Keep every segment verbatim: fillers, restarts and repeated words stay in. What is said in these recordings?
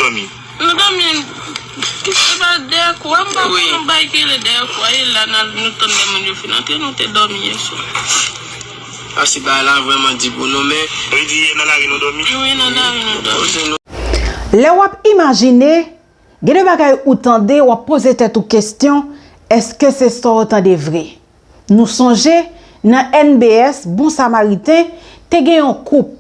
Dòmi. Nou dòmi. Se pa dèyè kou a, m pa konn yon bagay ki rele dèyè kou a. E la, n al, nou tann lè moun yo fin antre, nou te dòmi yè swa. A, se bagay la vrèman di pou nou, men. Wi, di yè nan lari nou dòmi. Wi, nan lari nou dòmi. Lè w ap imajine, gen de bagay ou tande, w ap poze tèt ou kesyon, èske se sa w tande vre? Nou sonje, nan N B S, Bon Samariten, te gen yon koup.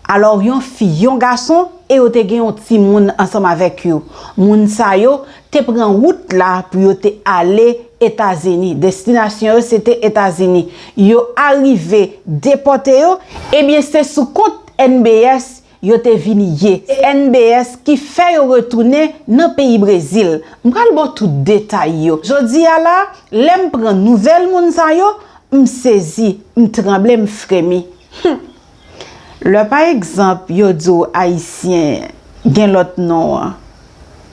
Alò, yon fi, yon gason, e yo te gen yon timoun ansanm avèk yo. Moun sa yo te pran wout la pou yo te ale Etazini. Destinasyon yo, se te Etazini. Yo arive depòte yo, ebyen, se sou kont N B S yo te vin ye. N B S ki fè yo retounen nan peyi Brezil. M pral ba w tout detay yo. Jodi a la, lè m pran nouvèl moun sa yo, m sezi, m tranble, m fremi. Hum. Lè, pa egzanp, yo di w Ayisyen gen lòt non an,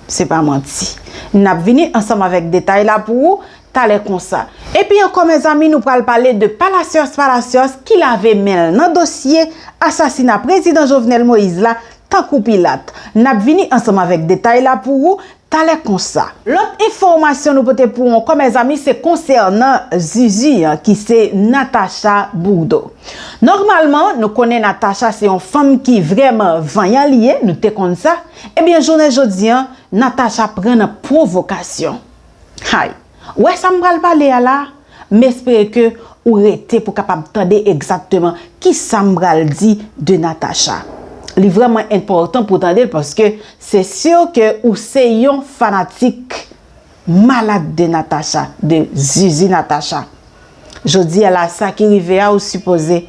se pa manti. N ap vini ansanm avèk detay la pou ou talè konsa. Epi ankò, mezanmi, nou pral pale de Palacios Palacios ki lave men l nan dosye asasina prezidan Jovenel Moïse la, tankou Pilat. N ap vini ansanm avèk detay la pou ou talè konsa. Lòt enfòmasyon nou pote pou ou ankò, mezanmi, se konsènan Zuzu an, ki se Natacha Bourdeau. Nòmalman, nou konnen Natacha se yon fanm ki vrèman vanyan li ye, nou te konn sa. Ebyen, jounen jodi an, Natacha pran nan pwovokasyon. Hay! Ou wè sa m pral pale a la? M espere ke ou rete pou kapab tande egzakteman kisa m pral di de Natacha. Li vrèman enpòtan pou w tande l, paske se si ke ou se yon fanatik malad de Natacha, de Zuzu Natacha. Jodi a la, sa ki rive a, ou sipoze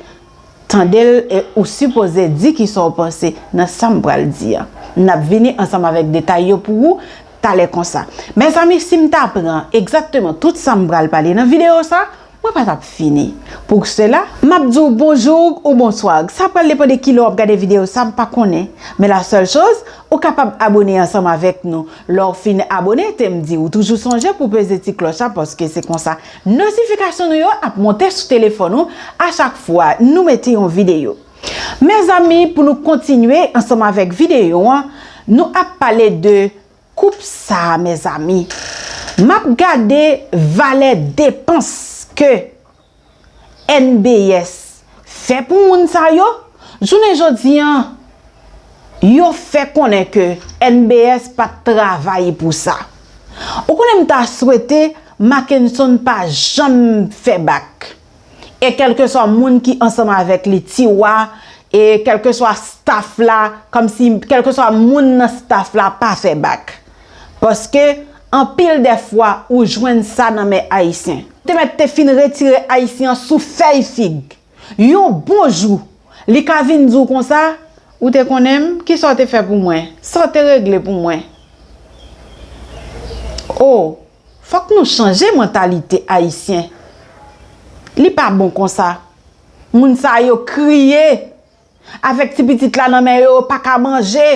tande l e ou sipoze di kisa w panse nan sa m pral di a. N ap vini ansanm avèk detay yo pou ou talè konsa. Mezanmi, si m ta pran egzakteman tout sa m pral pale nan videyo sa, mwen pa t ap fini. Pou sela, m ap di w bonjou ou bonswa. Sa pral depann de kilè w ap gade videyo sa, m pa konnen. Men la sèl choz, ou kapab abone ansanm avèk nou. Lè w fin abone, te m di ou toujou sonje pou peze ti klòch la, paske se konsa notifikasyon nou yo ap monte sou telefòn ou a chak fwa nou mete yon videyo. Mezanmi, pou nou kontinye ansanm avèk videyo an, nou ap pale de koup sa a, mezanmi. M ap gade valè depans ke N B S fè pou moun sa yo. Jounen jodi an, yo fè konnen ke N B S pa t travay pou sa. Ou konnen, m ta swete Mackenson pa janm fè bak. E kèlkeswa moun ki ansanm avèk li, Tiwa, e kèlkeswa staff la, kòmsi kèlkeswa moun nan staff la pa fè bak. Paske anpil dè fwa ou jwenn sa nan men Ayisyen. Te mèt te fin retire Ayisyen an sou fèy fig. Yon bon jou, li ka vin di w konsa, ou te konnen m, kisa w te fè pou mwen? Sa w te regle pou mwen? O, fòk nou chanje mantalite Ayisyen. Li pa bon konsa. Moun sa yo kriye avèk ti pitit la nan men yo, yo pa ka manje.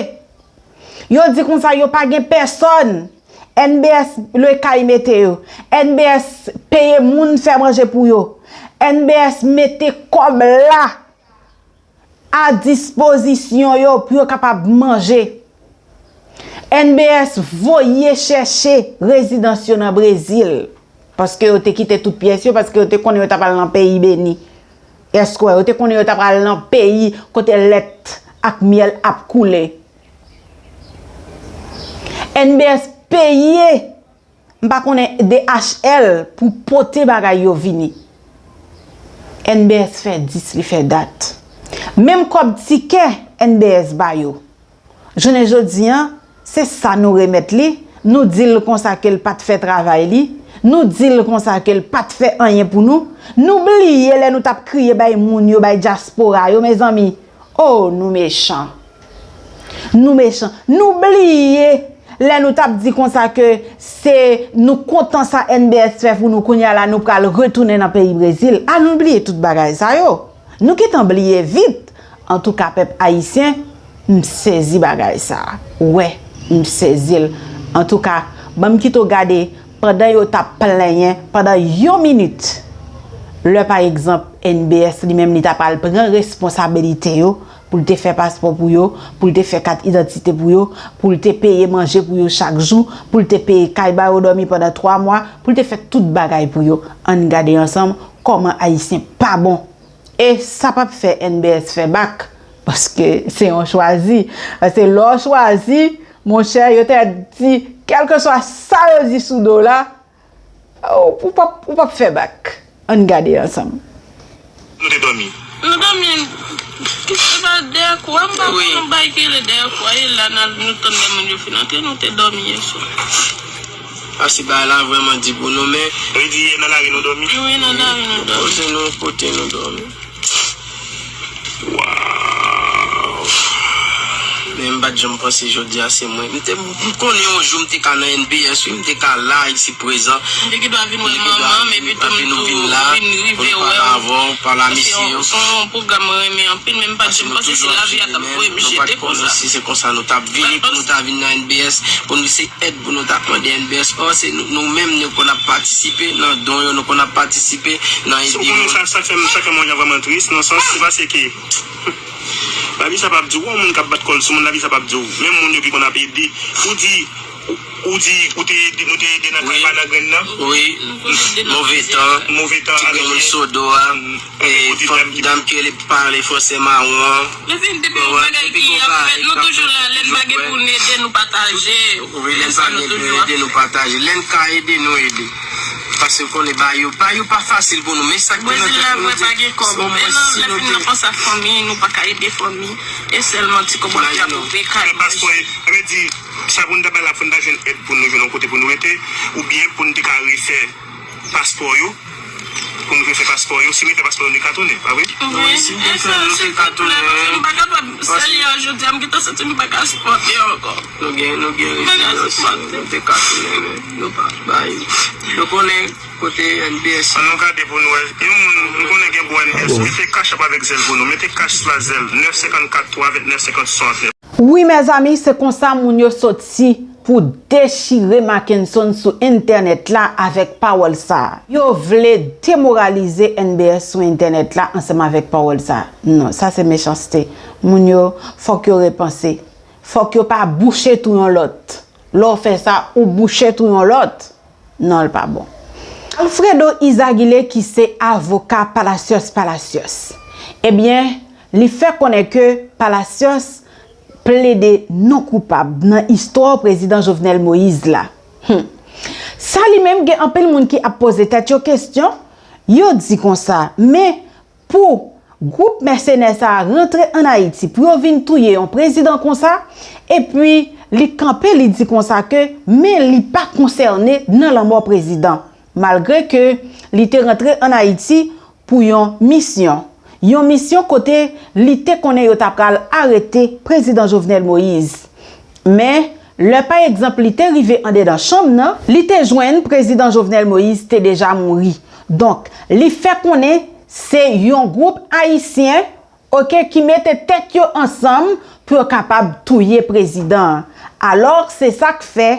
Yo di konsa yo pa gen pèsòn. N B S lwe kay mete yo. N B S peye moun fè manje pou yo. N B S mete kòb la a dispozisyon yo pou yo kapab manje. N B S voye chèche rezidans yo nan Brezil. Paske yo te kite tout pyès yo, paske yo te konnen yo t ap al nan peyi beni. Èske w wè, yo te konnen yo t ap al nan peyi kote lèt ak myèl ap koule. N B S peye, m pa konnen, D H L pou pote bagay yo vini. N B S fè dis, li fè dat. Menm kòb tikè N B S ba yo. Jounen jodi an, se sa nou remèt li. Nou di l konsa ke l pa t fè travay li. Nou di l konsa ke l pa t fè anyen pou nou. Nou bliye lè nou t ap kriye bay moun yo, bay dyaspora yo, mezanmi. O, nou mechan. Nou mechan. Nou bliye lè nou t ap di konsa ke se nou kontan sa N B S fè pou nou, kounye a la nou pral retounen nan peyi Brezil. A, nou bliye tout bagay sa yo. Nou gentan bliye vit. Antouka, pèp ayisyen, m sezi bagay sa a. Wè, m sezi l. Antouka, ban m kite w gade, pandan yo t ap plenyen, pandan yon minit, lè, pa egzanp, N B S li menm, li ta pral pran responsabilite yo, pou l te fè paspò pou yo, pou l te fè kat idantite pou yo, pou l te peye manje pou yo chak jou, pou l te peye kay ba yo dòmi pandan twa mwa, pou l te fè tout bagay pou yo. Ann gade ansanm kòman Ayisyen pa bon. E sa p ap fè N B S fè bak, paske se yon chwazi. Paske lè w chwazi, monchè, yo te di, kèlkeswa sa yo di sou do w la, ou, ou p ap, ou p ap fè bak. Ann gade ansanm. Nou te dòmi. Nou dòmi. Se pa dèyè kou a, m pa konn yon bay ki rele dèyè kou a. E la, n al, nou tann lè moun yo fin antre, nou te dòmi yè swa. Paske bagay la vrèman di pou nou, men. Yo di yè nan lari nou dòmi? Wi, nan lari nou dòmi. Kote nou, kote nou dòmi? Waw. Men m pa t janm panse jodi a se mwen. M te, m konnen yon jou m te ka nan N B S, wi, m te ka la, isi prezan. M te gen dwa vin wè manman m, epi tou m tou vin la, vin rive wè w. Paske se yon, se yon pwogram mwen renmen anpil, men m pa t janm panse si lavi a t ap voye m jete konsa. Si se konsa nou t ap vini, pou nou ta vin nan N B S, pou nou se èd pou nou ta mande N B S. Ò, se nou, nou menm, nou konn ap patisipe nan don yo, nou konn ap patisipe nan ede moun. Ou konnen sa, sa k fè m, sa k fè mwen vrèman tris, nan sans, se paske lavi sa p ap di w, yon moun k ap bat kò l sou moun, lavi sa p ap di w. Menm moun yo ki konn ap ede, ou di, ou di, ou te ede, nou te ede nan kay pa nan grenn nan? Wi. Move tan. Move tan avèk moun sou do a. E, dam ki rele pale franse mawon an. Depi, depi yon bagay ki ap fèt, nou toujou la. Lè n pa gen pou n ede, nou pataje. Wi, lè n pa gen pou n ede, nou pataje. Lè n ka ede, nou ede. Paske w konnen bagay yo, bagay yo pa fasil pou nou. Men sa k te nan tèt nou, nou di, se omwen si nou te. Lè fin nan konsa fanmi, nou pa ka ede fanmi. E sèlman ti kòb w ap fè pou peye kay. Paspò, sa vle di, sa pou n ta bay la, fò n ta jwenn èd pou nou jwenn yon kote pou nou rete, oubyen pou n te ka refè paspò yo, pou nou refè paspò yo. Si nou refè paspò yo, nou ka tounen, pa vre? Wi, si nou te fè, nou te ka tounen. Paske m pa kapab, sèl yè jodi a, m gentan santi m pa ka sipòte ankò. Nou gen, nou gen rezon, nou te ka tounen, men nou pa bay. Nou konnen kote N B S. Ann nou gade pou nou wè. Yon moun, nou konnen gen bon N B S. Mete kachap avèk zèl pou nou. Mete kach swa zèl. Nèf senkannkat twa vennèf senkant swasannnèf. Wi, mezanmi, se konsa moun yo soti pou dechire Mackenson sou entènèt la avèk pawòl sa a. Yo vle demoralize N B S sou entènèt la ansanm avèk pawòl sa a. Non, sa se mechanste. Moun yo, fòk yo repanse. Fòk yo pa bouche twou yon lòt. Lè w fè sa, ou bouche twou yon lòt. Non, l pa bon. Alfredo Izagile ki se avoka Palacios Palacios, ebyen, li fè konnen ke Palacios plede non koupab nan istwa prezidan Jovenel Moïse la. Hmm. Sa li menm gen anpil moun ki ap poze tèt yo kesyon, yo di konsa, men pou gwoup mèsenè sa a rantre ann Ayiti pou yo vin touye yon prezidan konsa, epi li kanpe, li di konsa ke, men li pa konsène nan lanmò prezidan, malgre ke li te rantre ann Ayiti pou yon misyon. Yon misyon kote li te konnen yo ta pral arete prezidan Jovenel Moïse. Men, lè pa egzanp li te rive andedan chanm nan, li te jwenn prezidan Jovenel Moïse te deja mouri. Donk, li fè konnen se yon gwoup ayisyen, oke, ki mete tèt yo ansanm pou yo kapab touye prezidan an. Alò, se sa k fè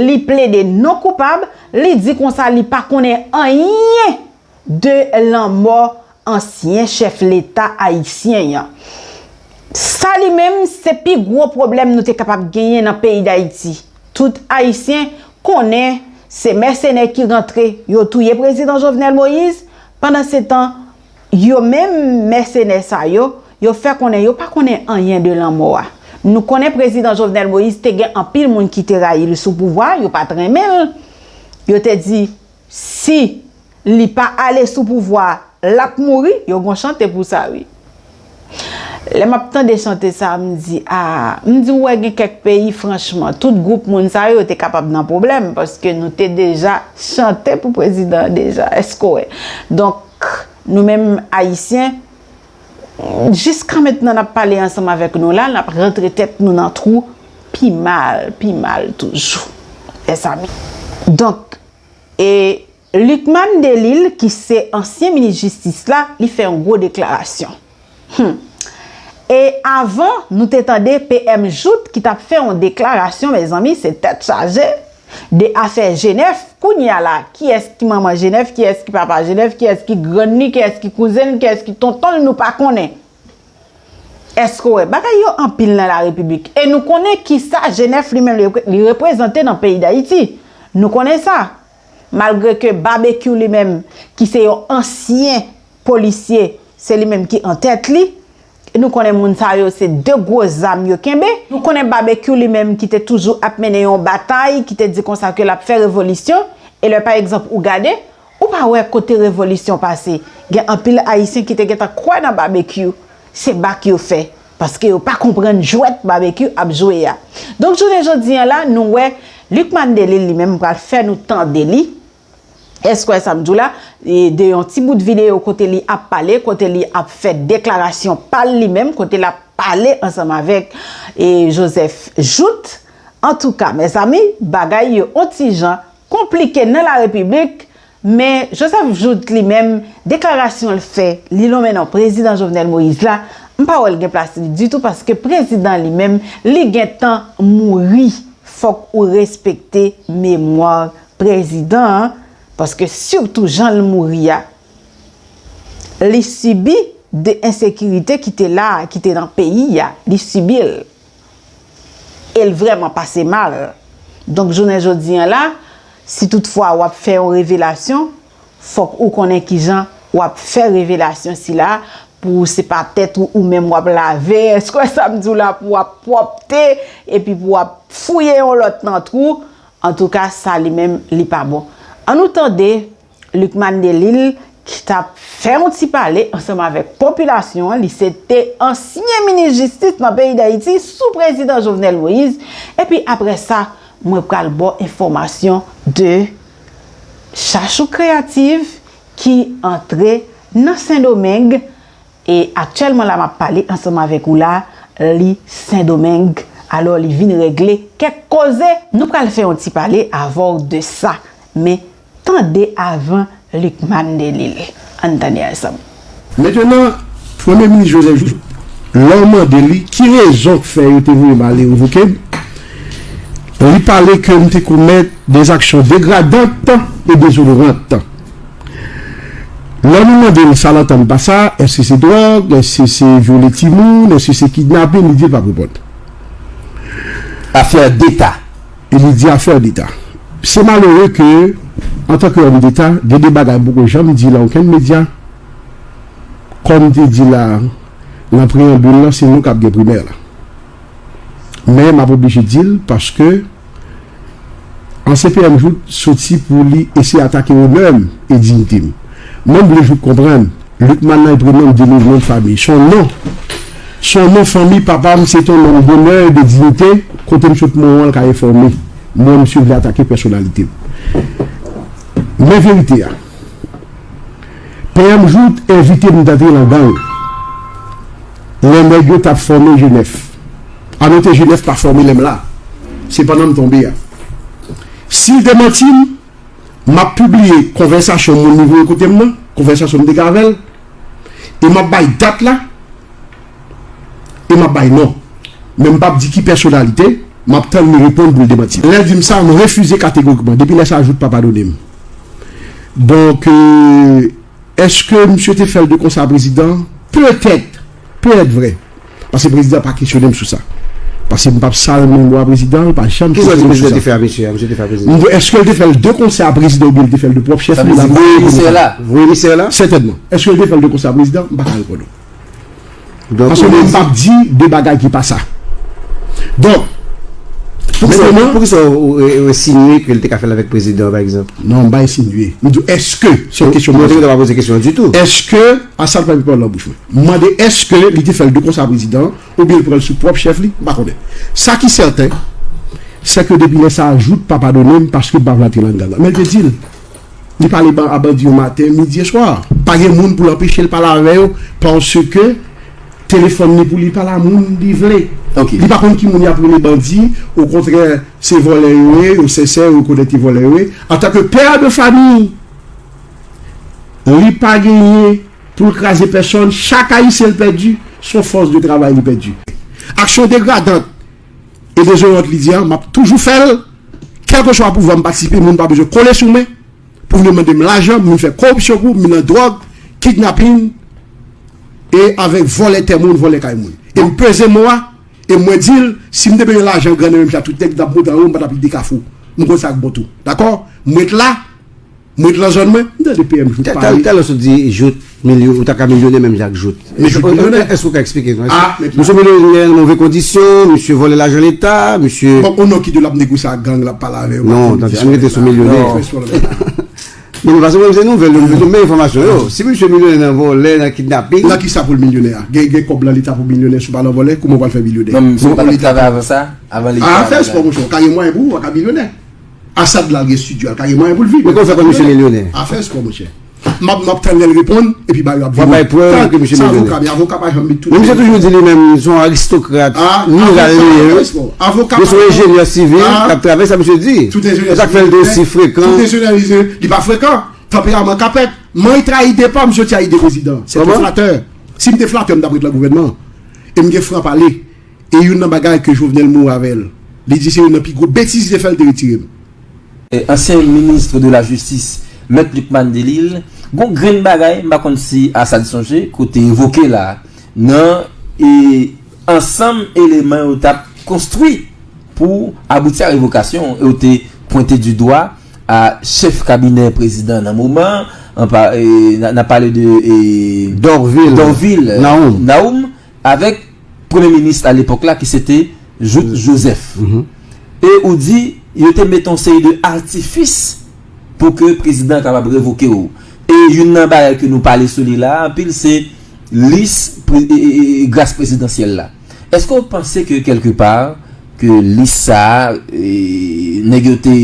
li plede non koupab, li di konsa li pa konnen anyen de lanmò ansyen chèf leta ayisyen an. Sa li menm, se pi gwo pwoblèm nou te kapab genyen nan peyi Dayiti. Tout Ayisyen konnen se mèsenè ki rantre, yo touye prezidan Jovenel Moïse. Pandansetan, yo menm mèsenè sa yo, yo fè konnen yo pa konnen anyen de lanmò a. Nou konnen prezidan Jovenel Moïse te gen anpil moun ki te rayi l sou pouvwa, yo pa t renmen l. Yo te di, si li pa ale sou pouvwa, l ap mouri, yo gon chante pou sa, wi. Lè m ap tande chante sa, m di, a, m di, w wè gen kèk peyi, franchman, tout gwoup moun sa yo, yo te kapab nan pwoblèm, paske nou te deja chante pou prezidan an deja, èske w wè? Donk, nou menm Ayisyen, jiska mentnan n ap pale ansanm avèk nou la, n ap rantre tèt nou nan twou pi mal, pi mal toujou, mezanmi. Donk, e Lucmane Delille, ki se ansyen minis jistis la, li fè yon gwo deklarasyon. Hmm. E avan, nou te tande P M Jouthe ki t ap fè yon deklarasyon, mezanmi, se tèt chaje, de afè Jenèf. Kounye a la, kiyès ki manman Jenèf, kiyès ki papa Jenèf, kiyès ki grann li, kiyès ki kouzen l, kiyès ki tonton l, nou pa konnen. Èske w wè? Bagay yo anpil nan la repiblik. E nou konnen kisa Jenèf li menm li repre- li reprezante nan peyi Dayiti. Nou konnen sa. Malgre ke Babekyou li menm, ki se yon ansyen polisye, se li menm ki an tèt li. Nou konnen moun sa yo se de gwo zam yo kenbe. Nou konnen Babekyou li menm ki te toujou ap mennen yon batay, ki te di konsa ke l ap fè revolisyon. E lè pa egzanp ou gade, ou pa wè kote revolisyon pase. Gen anpil Ayisyen ki te gentan kwè nan Babekyou. Se bak yo fè. Paske yo pa konprann jwèt Babekyou ap jwe a. Donk jounen jodi an la, nou wè Lucmane Delille li menm pral fè nou tande li. Èske w wè sa m di w la? E de yon ti bout videyo kote li ap pale, kote li ap fè deklarasyon pa l li menm, kote l ap pale ansanm avèk e Joseph Jouthe. Antouka, mezanmi, bagay yo on ti jan konplike nan la repiblik, men Joseph Jouthe li menm, deklarasyon l fè, li lonmen non prezidan Jovenel Moïse la, m pa wè l gen plas li ditou paske prezidan li menm, li gentan mouri. Fòk ou respekte memwa prezidan an, paske sitou jan l mouri a, li sibi de ensekirite ki te la, ki te nan peyi a, li sibi l. E l vrèman pase mal. Donk jounen jodi an la, si toutfwa w ap fè yon revelasyon, fòk ou konnen kijan w ap fè revelasyon sila pou se pa tèt ou ou menm w ap lave, èske w wè sa m di w la, pou w ap pwòpte epi pou w ap fouye yon lòt nan twou. Antouka sa li menm li pa bon. Ann nou tande Lucmane Delille ki t ap fè yon ti pale ansanm avèk popilasyon an. Li se te ansyen minis jistis nan peyi Dayiti sou prezidan Jovenel Moïse. Epi apre sa, mwen pral ba w enfòmasyon de Chachou Kreyativ ki antre nan Sendomeng. E aktyèlman la m ap pale ansanm avèk ou la, li Sendomeng. Alò, li vin regle kèk koze. Nou pral fè yon ti pale avè w de sa. Men tande avan Lucmane Delille. Ann tande ansanm. Mentnan, Premye Minis Joseph Jouthe, lè w mande li ki rezon k fè yo te voye m ale revoke m, li pale ke m te komèt des actions dégradantes et déshonorantes. Lè nou mande l sa l antann pa sa, èske se dwòg, èske se vyole timoun, èske se kidnapin, li di l p ap reponn. Afè deta. E li di afè deta. Se malere ke, antanke òm deta, gen de bagay m poko janm di lan okenn medya. Kòm m te di la, lan preyanbil lan, se nou k ap gen primè la. Men m ap oblije di l paske ansyen P M Jouthe soti pou li eseye atake onè m e diyite m. Mwen m vle Jouthe konprann, Lucmane nan e prenon m, Delille non fanmi. S on non. S on non fanmi papa m, se t on nonm donè e de diyite, kote m sot mwen an l ka enfòme. Mwen misye vle atake pèsonalite m. Men verite a. P M Jouthe envite m t antre nan gang lè nèg yo t ap fòme G nèf. A note G nèf pa fòme lè m la. Se pandan m tonbe a. Si l demanti m, m ap pibliye konvèsasyon moun li voye kote m nan, konvèsasyon m te gen avè l, e m ap bay dat la, e m ap bay non. Men m p ap di ki pèsonalite, m ap tann li reponn pou l demanti. Lè l di m sa, m refize kategorikman. Depi lè sa a, Jouthe pa padone m. Donk, euh, èske misye te fè l de konsa a prezidan? Petèt. Petèt vre. Paske prezidan pa kesyone m sou sa. Paske m p ap sal memwa prezidan, l pa janm kesyone m sou sa. Kisa w di prezidan te fè a misye a? Misye te fè a prezidan. M di, èske l te fè l de konsè a prezidan oubyen l te fè l de pwòp chèf li? Sa vle di voye emisè la? Voye emisè la? Sètènman. Èske l te fè l de konsè a prezidan? M pa ka reponn ou. Donk, paske mwen m p ap di de bagay ki pa sa. Donk, poukisa, mentnan, poukisa w, w, w ensinye ke l te ka fè l avèk prezidan an, pa egzanp? Non, m pa ensinye. M di w, èske, se yon kesyon mwen te ka pa poze kesyon an ditou. Èske, a sa l pa vin pale nan bouch mwen. M mande èske li te fè l de konsa a prezidan, oubyen l pran l sou pwòp chèf li, m pa konnen. Sa ki sèten, se ke depi lè sa a, Jouthe pa padone m paske m pa vle antre nan gang lan. Men l te di l. Li pale ban-, a bandi yo maten, midi e swa. Pa gen moun pou l anpeche l pale avè yo, paske telefòn li pou li pale a moun li vle. Ok. Li pa konn ki moun y ap rele bandi, okontrè, se vòlè yo ye, yo sensè, yo rekonèt ki vòlè yo ye. Antanke pè de famiy, li pa genyen pou l kraze pèsonn, chak Ayisyen l pèdi, se yon fòs de travay li pèdi. Aksyon degradant e dezonant li di a, m ap toujou fè l, kèlkeswa pouvwa m patisipe, moun pa bezwen kole sou mwen pou vin mande m lajan, m vin fè koripsyon pou, m vin nan dwòg, kidnapin, e avèk vòlè tè moun, vòlè kay moun. E m peze mo a, e mwen di l, si m te bezwen lajan grannè menm jan tout nèg t ap monte anwo, m pa t ap kite Kafou. M konn sa k bon tou. Dakò? M ret la, m ret lan zòn mwen, m tande P M Jout pale. Talè w sot di Jout, milyo, ou ta ka milyonè menm jan ak Jout. Men Jout milyonè. Èske w ka eksplike nou? Èske misye milyonè nan move kondisyon, misye vòlè lajan leta, misye... Bon, o non ki de l ap negosye ak gang, l ap pale avè yo. Non, tande, ann rete sou milyonè. Non. Bon, paske mwen se nouvèl yo, mwen se men enfòmasyon yo. Si misye milyonè nan vòlè, nan kidnaping. Nan ki sa pou l milyonè a? Gen, gen kòb lan leta pou milyonè si w pa nan vòlè, kouman w pral fè milyonè? Non, misye pa t ap travay avan sa? Avan leta. A, fè espò, monchè, w ka gen mwayen pou ou, w ka milyonè. Asad la, l gen estidyo a, l ka gen mwayen pou l viv. Men kòman w fè pa misye milyonè? A, fè espò, monchè. M ap, m ap tann lè l reponn, epi ba yo ap vini. W ap bay prèv ke misye milyonè. Avoka, men avoka pa janm met tout. Men misye toujou di li menm, se yon aristokrat, miral li ye, wi. Avoka pa janm... Misye yon enjenyè sivil, k ap travay, sa misye di. Se sa k fè l te osi frekan. Tout enjenyè sivil, li pa frekan. Tanperaman kapèt. Mwen, li trayi de pa m, m soti a ide prezidan. Se yon flatè. Si m te flatè, m t ap ret lan gouvènman. E m gen fran pale. E youn nan bagay ke Jovenel mouri avè l. Li di se youn nan pi gwo betiz li te fè, l te retire m. E, ansyen ministre de la Justice, Mèt Lucmane Delille, gon grenn bagay, m pa konn si Asad sonje, kote evoke la, nan, e, ansanm eleman yo t ap konstwi pou abouti a revokasyon, e yo te pwente di dwa a chèf kabinè prezidan nan moman, an pa, e, n a, n a pale de, e, Dorvil Naoum. Naoum, avèk premye minis a lepòk la ki se te Jouthe Joseph. E ou di, yo te mete yon seri de atifis pou ke prezidan an kapab revoke w. E youn nan bagay ke nou pale sou li la anpil, se lis pre-, e, e, e, gras prezidansyèl la. Èske w panse ke kèlke pa, ke lis sa a, e, nèg yo te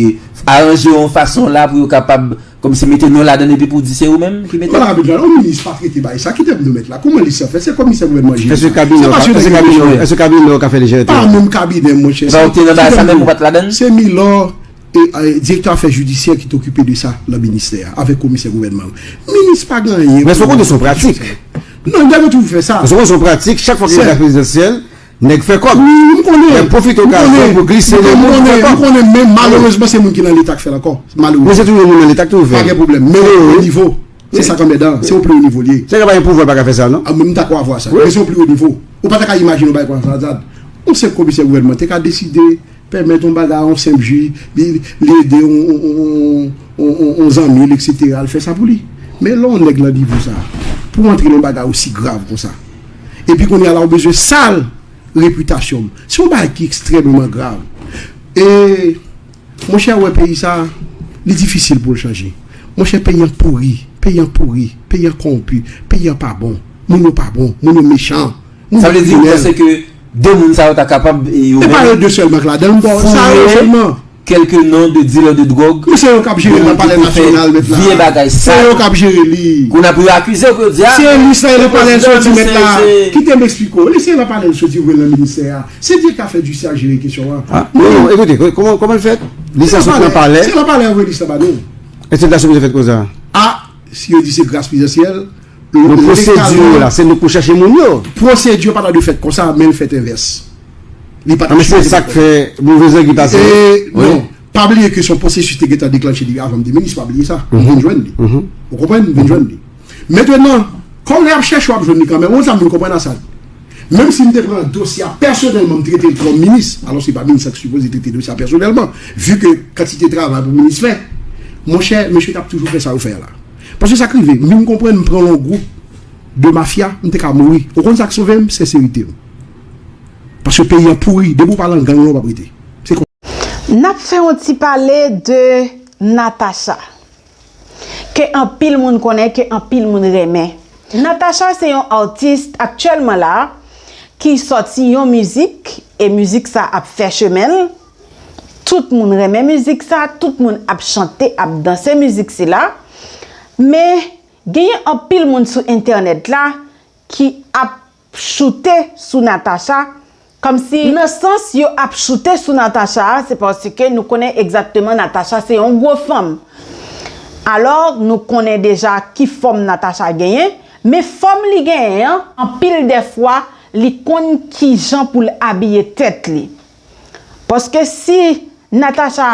aranje yon fason la pou yo kapab kòmsi mete non ladann epi pou w di se ou menm ki mete l? Mwen la, yon minis pa trete bagay sa. Kite m nou mèt la. Kouman lis sa fèt? Se komisè gouvènman jere sa. Èske kabinè w ka, èske kabinè w, èske kabinè w ka fè li jere tou? Pa menm kabinè, monchè. Sa w te nan bagay sa menm, ou pa t ladann? Se Milò, e, e, direktè afè jidisyè ki t okipe de sa nan ministè a, avèk komisè gouvènman yo. Minis pa gen anyen. Men se yon kondisyon pratik. Non, nèg yo toujou fè sa. Men se yon kondisyon pratik, chak fwa gen yon gras prezidansyèl, nèg fè kòb. Wi, wi, m konnen. Nèg pwofite okazyon pou glise nan moun pou fè kòb. M konnen, men malerezman, se moun ki nan Leta k fè l ankò. Malerezman. Men se toujou moun nan Leta k toujou fè l. Pa gen pwoblèm. Men o nivo. Se sa k anmèdan. Se o pli o nivo l ye. Se pa gen pouvwa pa ka fè sa, non? A, mwen, m dakò avè sa. Men se o pli o nivo. Ou pa ta ka imajine yon bagay konsa, Zad. Yon senp komisè gouvènman te ka deside pèmèt yon bagay, yon senp ji, li, li ede yon, yon, yon zanmi l, etsetera, l fè sa pou li. Men lè yon nèg lan nivo sa, pou w antre nan yon bagay osi grav konsa, epi kounye a la, ou bezwen sal repitasyon m. Se yon bagay ki ekstrèmeman grav. E, monchè, ou wè peyi sa, li difisil pou l chanje. Monchè, peyi an pouri, peyi an pouri, peyi an kòwonpi, peyi an pa bon, moun yo pa bon, moun yo mechan, moun yo kriminèl. Sa vle di, ou panse ke de moun sa yo ta kapab, e, yo menm, e pa yo de sèlman k ladan l, bon, sa yo sèlman. Kèlke non de dilè de dwòg. Men se yo k ap jere l nan Palè Nasyonal, mèt la. Vye bagay sal. Se yo k ap jere li. Kounye a pou yo akize w, pou yo di, a, se lis la nan palè l soti, mèt la. Kite m eksplike w. Lis la nan palè l soti, voye l nan ministè a. Se direktè afè jidisyè a jere kesyon an. A, non, non, ekoute, kòman, kòman l fèt? Lis la sot nan palè. Se nan palè yo voye lis la ba nou. Enspektasyon pou te fèt konsa. A, si yo di se gras prezidansyèl, men pwosedi la, se nou pou chache moun yo. Pwosedi pa ta dwe fèt konsa, men l fèt envès. Li pa ta... A, men se sa k fè move zangi pase. E, non, pa bliye ke se yon pwosesis te gentan deklanche depi avan m te minis, pa bliye sa. M vin jwenn li. Ou konprann? M vin jwenn li. Mentnan, kòm lè y ap chèche w ap jwenn li kanmenm, ou konn sa m vin konprann a sa. Menm si m te pran dosye a pèsonèlman, m trete l kòm minis, alòske se pa minis la ki sipoze trete dosye a pèsonèlman, vi ke kantite travay pou minis fè, monchè, mesye t ap toujou fè sa yo fè a la. Paske sa k rive, m vin konprann, m pran yon gwoup de mafya, m te ka mouri. Ou konn sa k sove m? Senserite m. Paske peyi an pouri, depi w pa lan gang lan, w p ap rete. Se kon... N ap fè yon ti pale de Natacha, ke anpil moun konnen, ke anpil moun renmen. Natacha se yon atis aktyèlman la ki sòti yon mizik, e mizik sa ap fè chemen l. Tout moun renmen mizik sa, tout moun ap chante, ap danse mizik sila. Men genyen anpil moun sou entènèt la ki ap choute sou Natacha, kòmsi nan sans yo ap choute sou Natacha a, se paske nou konnen egzakteman Natacha se yon gwo fanm. Alò, nou konnen deja ki fòm Natacha genyen, men fòm li genyen an, anpil dè fwa, li konn kijan pou l abiye tèt li. Paske si Natacha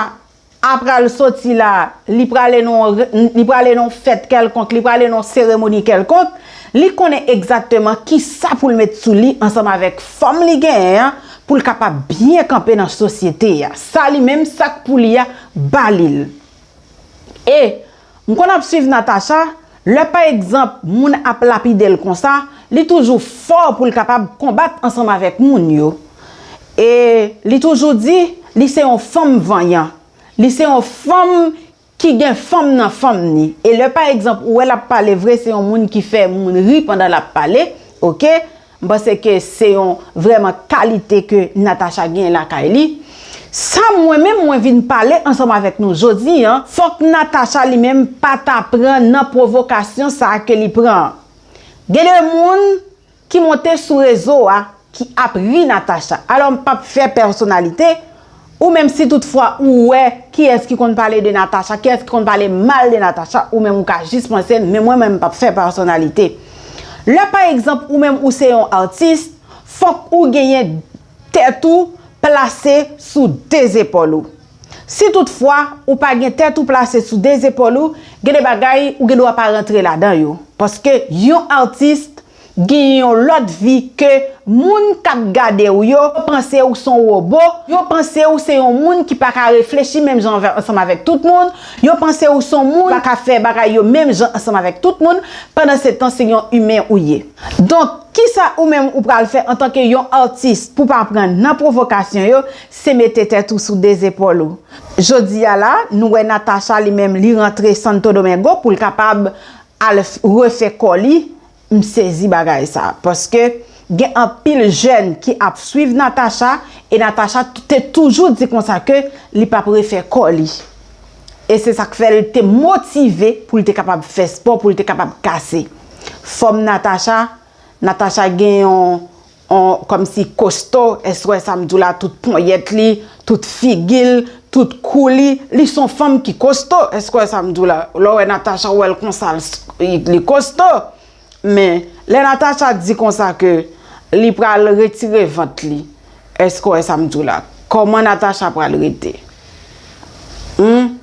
a pral soti la, li prale nan, li prale nan yon fèt kèlkonk, li prale nan yon seremoni kèlkonk, Li konnen egzakteman kisa pou l met sou li ansanm avèk fòm li genyen an pou l kapab byen kanpe nan sosyete a. Sa li menm, sa k pou li a, ba li l. E m konn ap swiv Natacha, lè pa egzanp moun ap lapide l konsa, li toujou fò pou l kapab konbat ansanm avèk moun yo. E li toujou di li se yon fanm vanyan. Li se yon fanm ki gen fanm nan fanm ni. E lè pa egzanp ou wè l ap pale vre, se yon moun ki fè moun ri pandan l ap pale, oke? M panse ke se yon vrèman kalite ke Natacha gen lakay li. Sa mwen menm mwen vin pale ansanm avèk nou jodi a, fòk Natacha li menm pa ta pran nan pwovokasyon sa a ke li pran an. Gen de moun ki monte sou rezo a ki ap ri Natacha. Alò m p ap fè pèsonalite, ou menm si toutfwa ou wè kiyès ki konn pale de Natacha, kiyès ki konn pale mal de Natacha, ou menm ou ka jis panse l, men mwen menm m p ap fè pèsonalite. Lè pa egzanp ou menm ou se yon atis, fòk ou genyen tèt ou plase sou de zepòl ou. Si toutfwa ou pa gen tèt ou plase sou de zepòl ou, gen de bagay ou gen dwa pa rantre ladan yo. Paske yon atis gen yon lòt vi ke moun k ap gade w yo panse ou se yon wobo, yo panse ou se yon moun ki pa ka reflechi menm jan ansanm avèk tout moun, yo panse ou se yon moun ki pa ka fè bagay yo menm jan ansanm avèk tout moun, pandan se tan se yon imen ou ye. Donk, kisa ou menm ou pral fè antanke yon atis pou pa pran nan pwovokasyon yo, se mete tèt ou sou de zepòl ou. Jodi a la, nou wè Natacha li menm li rantre Santo Domingo pou l kapab al f- refè kò li, m sezi bagay sa. Paske gen anpil jèn ki ap swiv Natacha, e Natacha t- te toujou di konsa ke li p ap refè kò li. E se sa k fè l te motive pou l te kapab fè spò, pou l te kapab kase. Fòm Natacha, Natacha gen yon, yon kòmsi kosto, èske w wè sa m di w la, tout ponyèt li, tout figi l, tout kou li, li se yon fanm ki kosto, èske w wè sa m di w la, lè w wè Natacha ou wè l konsa, l s- li kosto. Men, lè Natacha di konsa ke li pral retire vant li, èske w wè sa m di w la? Kòman Natacha pral rete? Hmm?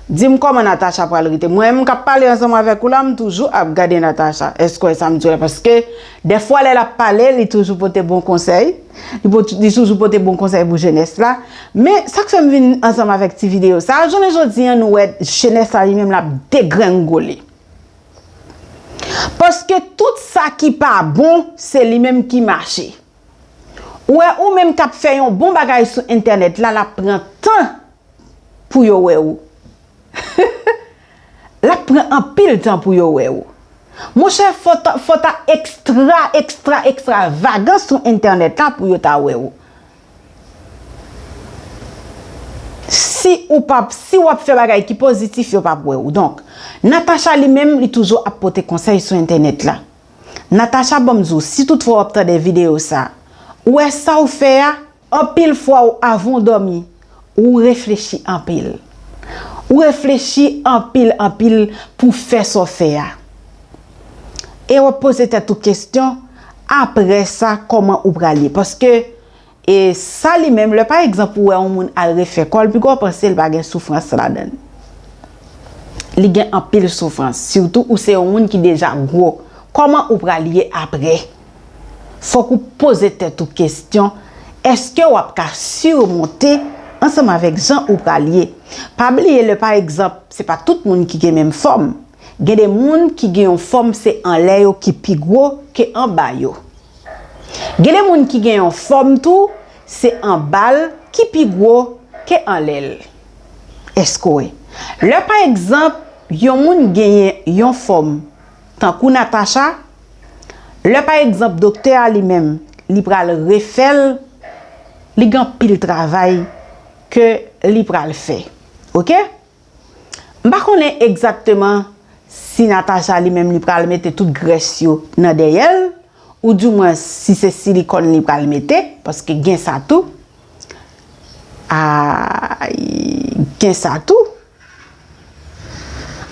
Di m kòman Natacha pral rete. Mwen menm k ap pale ansanm avèk ou la, m toujou ap gade Natacha. Èske w wè sa m di w la? Paske, dèfwa lè l ap pale, li toujou pote bon konsèy. Li pot- li toujou pote bon konsèy pou jenès la. Men, sa k fè m vin ansanm avèk ti videyo sa a, jounen jodi a, nou wè jenès la li menm l ap degrengole. Paske tout sa ki pa bon, se li menm ki mache. Ou wè, ou menm k ap fè yon bon bagay sou entènèt la, l ap pran tan pou yo wè ou. L ap pran anpil tan pou yo wè ou. Monchè, fò ta, fò ta ekstra, ekstra, ekstravagan sou entènèt la pou yo ta wè ou. Si ou p ap, si w ap fè bagay ki pozitif, yo p ap wè ou. Donk, Natacha li menm, li toujou ap pote konsèy sou entènèt la. Natacha, ban m di w, si toutfwa w ap tande videyo sa, ou wè sa w fè a, anpil fwa w, avan w dòmi, ou reflechi anpil. Ou reflechi anpil, anpil pou fè sa w fè a. E w ap poze tèt ou kesyon, apre sa, kòman ou pral ye? Paske, e sa li menm, lè pa egzanp ou wè yon moun al refè kò l, piga w panse l pa gen soufrans ladan l. Li gen anpil soufrans, sitou ou se yon moun ki deja gwo. Kòman ou pral ye apre? Fòk ou poze tèt ou kesyon, èske w ap ka simonte ansanm avèk jan ou pral ye? Pa bliye, lè pa egzanp, se pa tout moun ki gen menm fòm. Gen de moun ki gen yon fòm, se anlè yo ki pi gwo ke anba yo. Gen de moun ki gen yon fòm tou, se anba l ki pi gwo ke anlè l. Èske w wè? Lè pa egzanp, yon moun genyen yon fòm tankou Natacha, lè pa egzanp, doktè a li menm, li pral refè l, li gen anpil travay ke li pral fè. Oke? M pa konnen egzakteman si Natacha li menm li pral mete tout grès yo nan dèyè l, oudimwen si se silikòn li pral mete, paske gen sa tou. Ay, gen sa tou.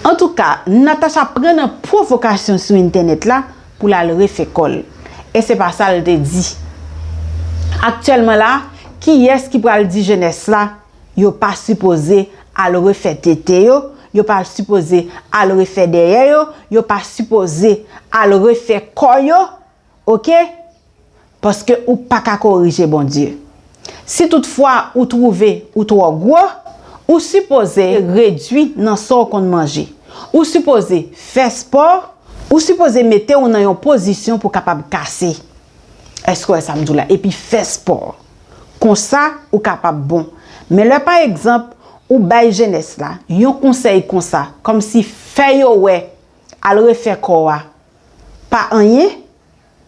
Antouka, Natacha pran nan pwovokasyon sou entènèt la pou l al refè kò l. E se pa sa l te di. Aktyèlman la, kiyès ki pral di jenès la yo pa sipoze al refè tete yo, yo pa sipoze al refè dèyè yo, yo pa sipoze al refè kò yo, oke? Paske ou pa ka korije Bondye. Si toutfwa ou twouve ou twò gwo, ou sipoze redui nan sa w konn manje. Ou sipoze fè spò, ou sipoze mete w nan yon pozisyon pou w kapab kase. Èske w wè sa m di w la? Epi fè spò. Konsa, ou kapab bon. Men lè, pa egzanp, ou bay jenès la yon konsèy konsa, kòmsi fè yo wè al refè kò a pa anyen,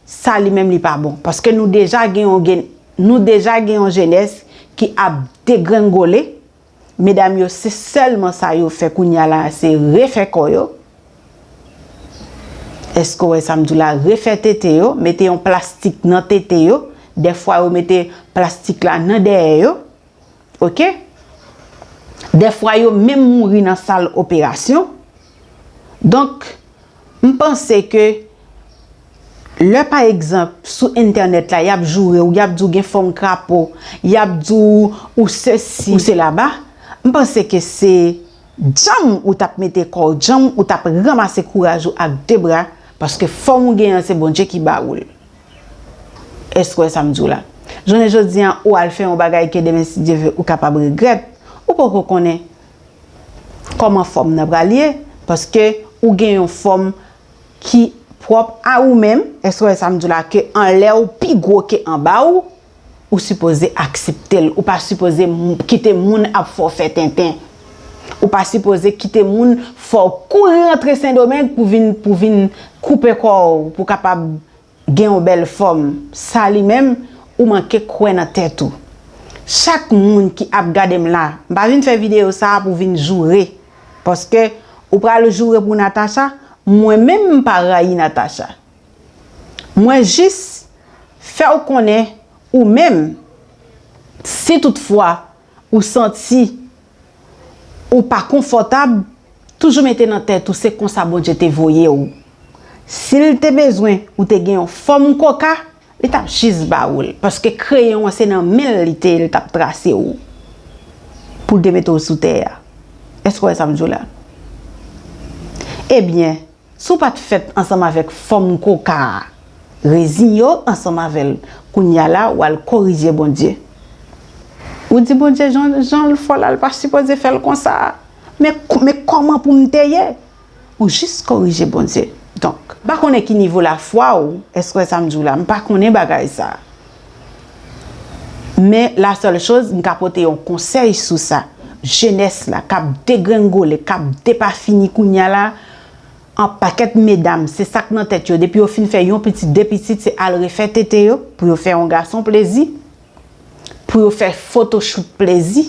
sa li menm li pa bon. Paske nou deja gen yon gen, nou deja gen yon jenès ki ap degrengole. Medam yo, se sèlman sa yo fè kounye a la, se refè kò yo. Èske w wè sa m di w la? Refè tete yo, mete yon plastik nan tete yo. Dèfwa yo mete plastik la nan dèyè yo. Oke? Dèfwa yo menm mouri nan sal operasyon. Donk, m panse ke lè, pa egzanp, sou entènèt la, y ap joure w, y ap di w gen fòm krapo, y ap di w ou sesi, ou sela, m panse ke se djanm ou t ap mete kò w djanm, ou t ap ranmase kouraj ou ak de bra, paske fòm ou genyen an, se Bondye ki ba ou l. Èske w wè sa m di w la? Jounen jodi a, ou al fè yon bagay ke demen, si Dye ve, ou kapab regrèt. Ou poko konnen kòman fòm nan pral ye, paske ou gen yon fòm ki pwòp a ou menm. Èske w wè sa m di w la? Ke anlè w pi gwo ke anba w, ou sipoze aksepte l. Ou pa sipoze m-, kite moun ap fè w fè tenten. Ou pa sipoze kite moun fè w kouri rantre Sendomeng pou vin, pou vin koupe kò w, pou kapab gen yon bèl fòm. Sa li menm, ou manke kwè nan tèt ou. Chak moun ki ap gade m la, m pa vin fè videyo sa a pou vin joure. Paske ou pral joure pou Natacha, mwen menm m pa rayi Natacha. Mwen jis fè w konnen ou menm, si toutfwa ou santi ou pa konfòtab, toujou mete nan tèt ou se konsa Bondye te voye w. Si l te bezwen ou te gen yon fòm koka, li t ap jis ba ou l, paske kreyon an se nan men l li te ye, li t ap trase w pou l te mete w sou tè a. Èske w wè sa m di w la? Ebyen, si w pa t fèt ansanm avèk fòm koka a, reziye w ansanm avè l. Kounye a la, w al korije Bondye. Ou di Bondye, jan, jan l fè w la, l pa sipoze fè l konsa. Men, men kòman pou m te ye? Ou jis korije Bondye. Donk, m pa konnen ki nivo lafwa w, èske w wè sa m di w la? M pa konnen bagay sa. Men la sèl choz, m ka pote yon konsèy sou sa. Jenès la, k ap degrengole, k ap depafini kounye a la, an pakèt medam, se sa k nan tèt yo. Depi yo fin fè yon pitit, de pitit, se al refè tete yo, pou yo fè yon gason plezi, pou yo fè fotochout plezi,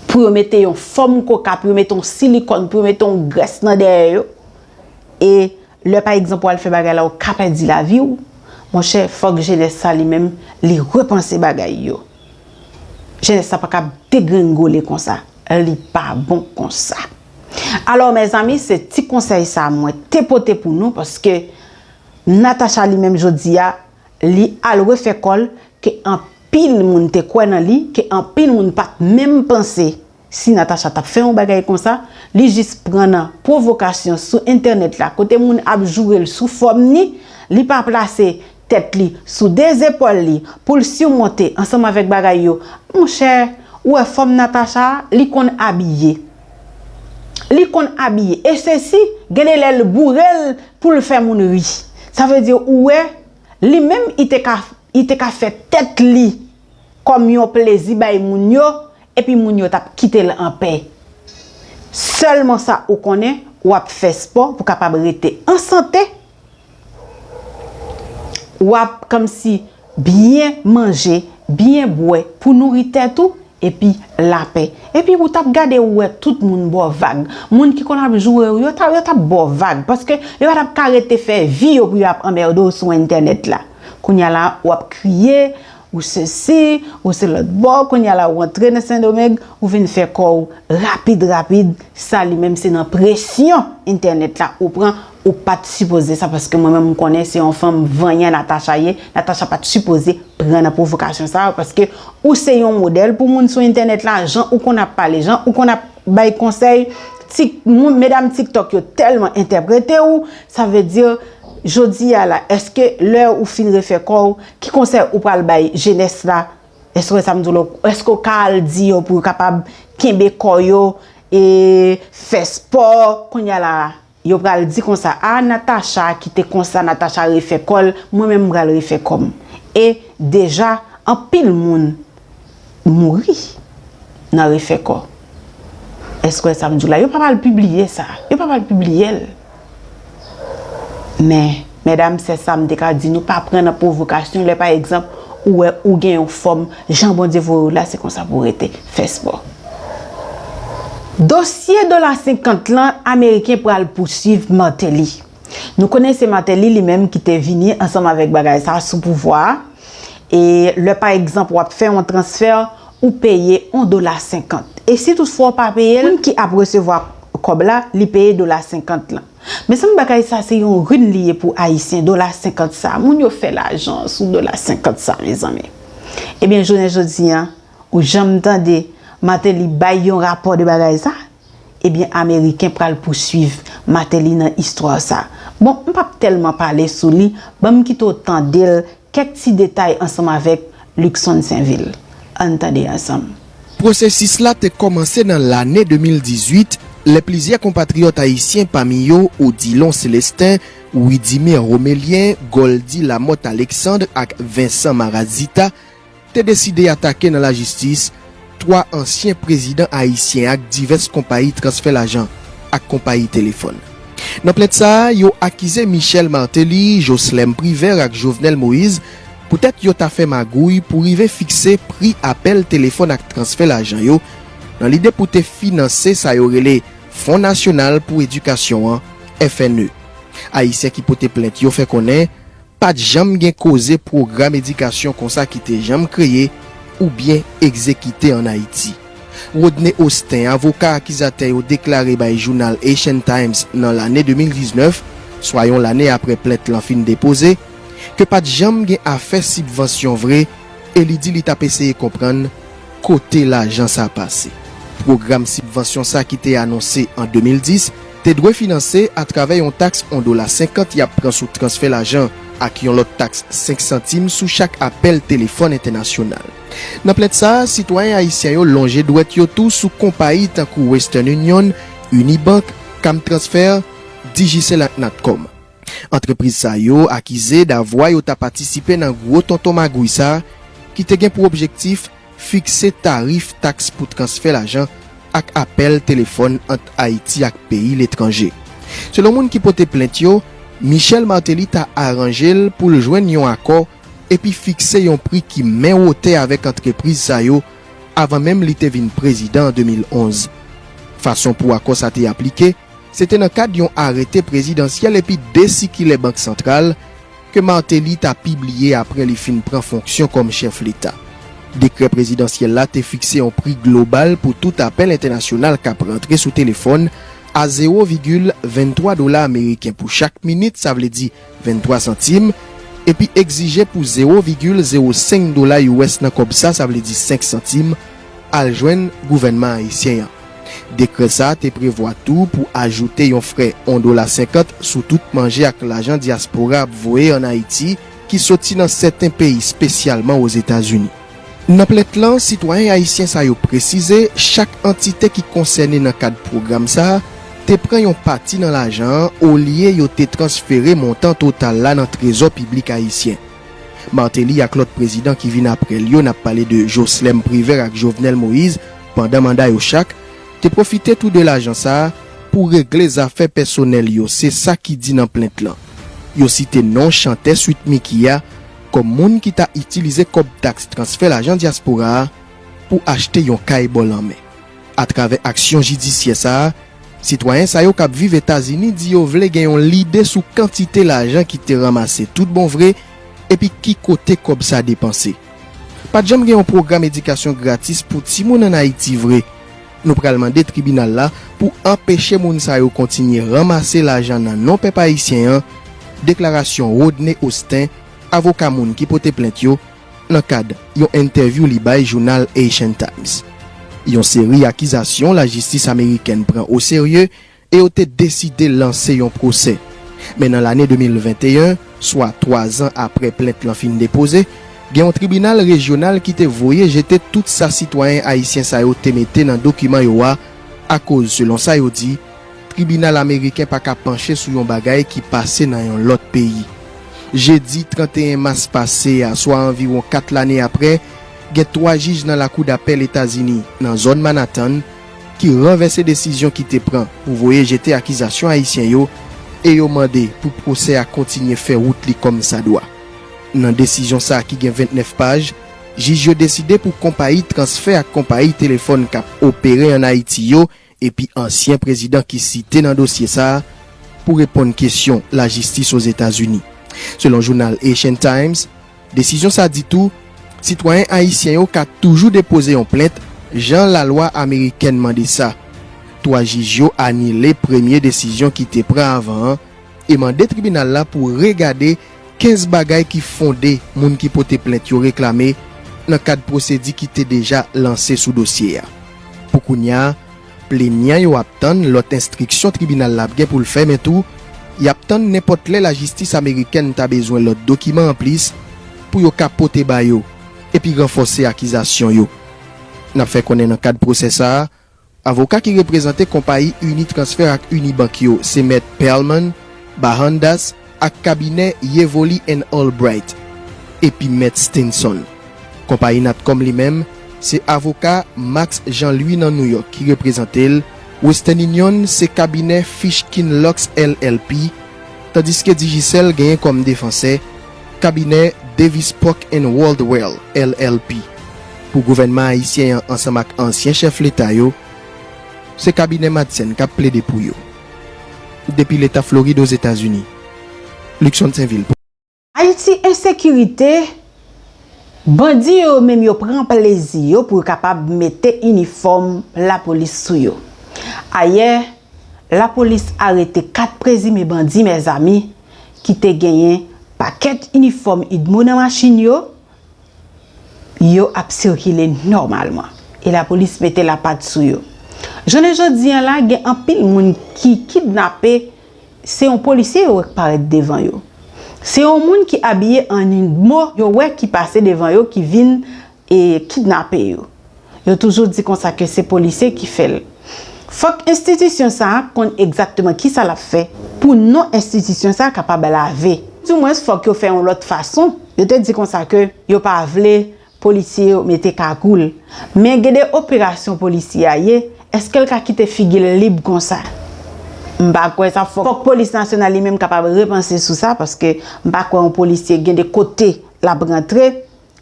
pou yo mete yon fòm koka, pou yo mete yon silikòn, pou yo mete yon grès nan dèyè yo. E lè, pa egzanp, w al fè bagay la, ou ka pèdi lavi w, monchè, fòk jenès sa li menm, li repanse bagay yo. Jenès sa pa ka degrengole konsa. Li pa bon konsa. Alò, mezanmi, se ti konsèy sa mwen te pote pou nou, paske Natacha li menm jodi a, li al refè kò l, ke anpil moun te kwè nan li, ke anpil moun pa t menm panse si Natacha t ap fè yon bagay konsa, li jis pran nan pwovokasyon sou entènèt la, kote moun ap joure l sou fòm ni, li pa plase tèt li sou de zepòl li pou l simonte ansanm avèk bagay yo. Monchè, ou wè fòm Natacha a, li konn abiye. Li konn abiye. E sesi, gen de lè l boure l pou l fè moun ri. Sa vle di, ou wè, li menm, li te ka, li te ka fè tèt li kòm yon plezi bay moun yo, epi moun yo t ap kite l anpè. Sèlman sa ou konnen, w ap fè spò pou kapab rete an sante, w ap kòmsi byen manje, byen bwè pou nouri tèt ou, epi lapè. Epi ou t ap gade, ou wè tout moun ba w vag. Moun ki konn ap joure w yo, ta, yo t ap ba w vag. Paske yo pa t ap ka rete fè vi yo pou yo ap anmède w sou entènèt la. Kounye a la, w ap kriye, ou sesi, ou se lòt bò, kounye a la, ou antre nan Sendomeng, ou vin fè kò w rapid, rapid. Sa li menm se nan presyon entènèt la ou pran, ou pa t sipoze sa, paske mwen menm m konnen se yon fanm vanyan Natacha ye. Natacha pa t sipoze pran nan pwovokasyon sa yo, paske ou se yon modèl pou moun sou entènèt la, jan ou konn ap pale, jan ou konn ap bay konsèy, tik, moun, medam TikTok yo tèlman entèprete w, sa vle di, jodi a la, èske lè ou fin refè kò w, ki konsèy ou pral bay jenès la? Èske w wè sa m di w la? Èske w ka al di yo pou yo kapab kenbe kò yo e fè spò? Kounye a la, yo pral di konsa, a, Natacha ki te konsa, Natacha refè kò l, mwen menm m pral refè kò m. E deja, anpil moun mouri nan refè kò. Èske w wè sa m di w la? Yo pa pral pibliye sa. Yo pa pral pibliye l. Men, medam, sè, sa m te ka di nou, pa pran nan pwovokasyon lè, pa egzanp, ou wè ou gen yon fòm, jan Bondye voye w la, se konsa pou w rete. Fè spò. Dosye dola senkant lan, Ameriken pral pouswiv Martelly. Nou konnen se Martelly li menm ki te vini ansanm avèk bagay sa sou pouvwa a. E lè pa egzanp w ap fè yon transfè, ou peye yon dola senkant. E si toutfwa w pa peye l, moun ki ap resevwa kòb la, li peye dola senkant lan. Mezanmi, bagay sa se yon rin li ye pou Ayisyen, dola senkant sa. Moun yo fè lajan sou dola senkant sa, mezanmi. Ebyen, jounen jodi a, ou janm tande Martelly bay yon rapò de bagay sa? Ebyen, Ameriken pral pouswiv Martelly nan istwa sa. Bon, m p ap tèlman pale sou li, ban m kite w tande l, kèk ti detay ansanm avèk Luckson Sainvil. Ann tande ansanm. Pwosesis la te kòmanse nan lane de mil dizuit, lè plizyè konpatriyòt ayisyen, pami yo Odilon Célestin, Widimir Romelien, Goldy Lamothe Alexandre ak Vincent Marazita, te deside atake nan lajistis twa ansyen prezidan ayisyen ak divès konpayi transfè lajan ak konpayi telefòn. Nan plent sa a, yo akize Michel Martelly, Jocelerme Privert ak Jovenel Moïse poutèt yo ta fè magouy pou rive fikse pri apèl telefòn ak transfè lajan yo, nan lide pou te finanse sa yo rele Fon Nasyonal pou Edikasyon an, F N E. Ayisyen ki pote plent yo fè konnen pa t janm gen koze pwogram edikasyon konsa ki te janm kreye oubyen egzekite ann Ayiti. Rodney Austin, avoka akizatè yo, deklare bay jounal Haitian Times nan lane de mil diznèf, swa yon lane apre plent lan fin depoze, ke pa t janm gen afè sibvansyon vre, e li di li t ap eseye konprann kote lajan sa pase. Pwogram sibvansyon sa ki te anonse an de mil dis te dwe finanse atravè yon taks yon dola senkant y ap pran sou transfè lajan ak yon lòt taks senk santim sou chak apèl telefòn entènasyonal. Nan plent sa a, sitwayen ayisyen yo lonje dwèt yo tou sou konpayi tankou Western Union, Unibank, Cam Transfer, Digicel ak Natcom. Antrepriz sa yo akize davwa yo ta patisipe nan gwo tonton magouy sa, ki te gen pou objektif fikse tarif taks pou transfè lajan ak apèl telefòn ant Ayiti ak peyi letranje. Selon moun ki pote plent yo, Michel Martelly ta aranje l pou l jwenn yon akò epi fikse yon pri ki menm wotè avèk antrepriz sa yo avan menm li te vin prezidan an de mil onz. Fason pou akò sa te aplike, se te nan kad yon arete prezidansyèl epi de sikilè Bank Santral ke Martelly ta pibliye apre li fin pran fonksyon kòm chèf Leta. Dekrè prezidansyèl la te fikse yon pri global pou tout apèl entènasyonal k ap rantre sou telefòn a zewo vigil venntwa dola ameriken pou chak minit, sa vle di venntwa santim, epi egzije pou zewo vigil zewo senk dola U S nan kòb sa, sa vle di senk santim, al jwenn gouvènman ayisyen an. Dekrè sa a te prevwa tou pou ajoute yon frè yon dola senkant sou tout manje ak lajan dyaspora ap voye ann Ayiti ki soti nan sèten peyi, espesyalman Ozetazini. Nan plent lan, sitwayen ayisyen sa yo presize, chak antite ki konsène nan kad pwogram sa a te pran yon pati nan lajan an olye yo te transfere montan total la nan trezò piblik ayisyen. Martelly ak lòt prezidan ki vin apre l yo, n ap pale de Jocelerme Privert ak Jovenel Moïse, pandan manda yo chak, te pwofite tou de lajan sa a pou regle zafè pèsonèl yo, se sa ki di nan plent lan. Yo site non chantè Sweet Micky a kòm moun ki ta itilize kòb taks transfè lajan dyaspora a pou achte yon kay bò lanmè. Atravè aksyon jidisyè sa a, sitwayen sa yo k ap viv Etazini di yo vle gen yon lide sou kantite lajan ki te ranmase tout bon vre epi ki kote kòb sa depanse. Pa t janm gen yon pwogram edikasyon gratis pou timoun ann Ayiti vre. Nou pral mande tribinal la pou anpeche moun sa yo kontinye ranmase lajan nan non pèp ayisyen an, deklarasyon Rodney Austin, avoka moun ki pote plent yo, nan kad yon entèvyou li bay jounal Haitian Times. Yon seri akizasyon lajistis amerikèn pran oserye e yo te deside lanse yon pwosè. Men nan lane de mil venteyen, swa twa zan apre plent lan fin depoze, gen yon tribinal rejyonal ki te voye jete tout sa sitwayen ayisyen sa yo te mete nan dokiman yo a, akoz, selon sa yo di, tribinal ameriken pa ka panche sou yon bagay ki pase nan yon lòt peyi. Jedi tranteyen mas pase a, swa anviwon kat lane apre, gen twa jij nan Lakou Dapèl Etazini, nan zòn Manhattan, ki ranvèse desizyon ki te pran pou voye jete akizasyon ayisyen yo e yo mande pou pwosè a kontinye fè wout li kòmsadwa. Nan desizyon sa a ki gen ventnèf paj, jij yo deside pou konpayi transfè ak konpayi telefòn k ap opere ann Ayiti yo epi ansyen prezidan ki site nan dosye sa a pou reponn kesyon lajistis Ozetazini. Selon jounal Haitian Times, desizyon sa di tou, sitwayen ayisyen yo ka toujou depoze yon plent jan lalwa amerikèn mande sa. Twa jij yo anile premye desizyon ki te pran avan an e mande tribinal la pou regade kenz bagay ki fonde moun ki pote plent yo reklame nan kad pwosedi ki te deja lanse sou dosye a. Pou kounye a, plenyan yo ap tann lòt enstriksyon tribinal la ap gen pou l fè, men tou, y ap tann nenpòt lè lajistis amerikèn ta bezwen lòt dokiman anplis pou yo ka pote ba yo epi ranfòse akizasyon yo. N ap fè konnen nan kad pwosè sa a, avoka ki reprezante konpayi Unitransfer ak Unibank yo se Mèt Perlman, Bahandas ak kabinè Yevoli and Albright epi Mèt Stinson. Konpayi Natcom li menm, se avoka Max Jean Louis nan Nouyòk ki reprezante l, Western Union se kabinè Fishkin Lux L L P, tandiske Digicel genyen kòm defansè kabinè Davis Polk and Wardwell L L P. Pou gouvènman ayisyen an ansanm ak ansyen chèf leta yo, se kabinè Madsen k ap plede pou yo. Depi leta Florid Ozetazini, Luckson Sainvil pou. Ayiti, ensekirite, bandi yo menm yo pran plezi yo pou yo kapab mete inifòm lapolis sou yo. Ayè, lapolis arete kat prezime bandi, mezanmi, ki te genyen pakèt inifòm idmo nan machin yo, yo ap sikile nòmalman. E lapolis mete lapat sou yo. Jounen jodi a la, gen anpil moun ki kidnape, se yon polisye yo wè k parèt devan yo. Se yon moun ki abiye an idmo yo wè ki pase devan yo ki vin e kidnape yo. Yo toujou di konsa ke se polisye ki fè l. Fòk enstitisyon sa a konn egzakteman kisa l ap fè pou non enstitisyon sa a kapab lave. Dimwens, fòk yo fè yon lòt fason. Yo te di konsa ke yo pa vle polisye yo mete kagoul. Men gen de operasyon polisye a ye, èske l ka kite figi l lib konsa? M pa kwè sa. Fòk, fòk polis nasyonal li menm kapab repanse sou sa, paske m pa kwè yon polisye gen de kote l ap rantre.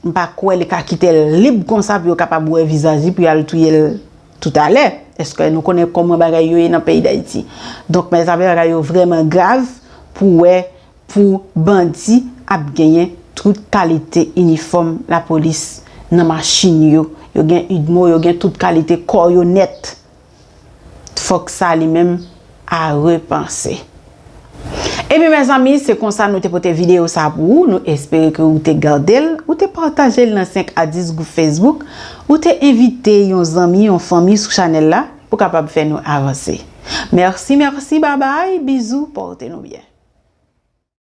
M pa kwè li ka kite l lib konsa pou yo kapab wè vizaj li pou y al touye l toutalè. Èske nou konnen kòman bagay yo ye nan peyi Dayiti? Donk, mezanmi, bagay yo vrèman grav pou wè pou bandi ap genyen tout kalite inifòm lapolis nan machin yo. Yo gen idmo, yo gen tout kalite kò yo nèt. Fòk sa li menm a repanse. Ebyen, mezanmi, se konsa nou te pote videyo sa pou ou. Nou espere ke ou te gade l, ou te pataje l nan senk a dis gwoup Facebook, ou te envite yon zanmi, yon fanmi sou chanèl la pou kapab fè nou avanse. Mèsi, mèsi, babay, bizou, pòte nou byen.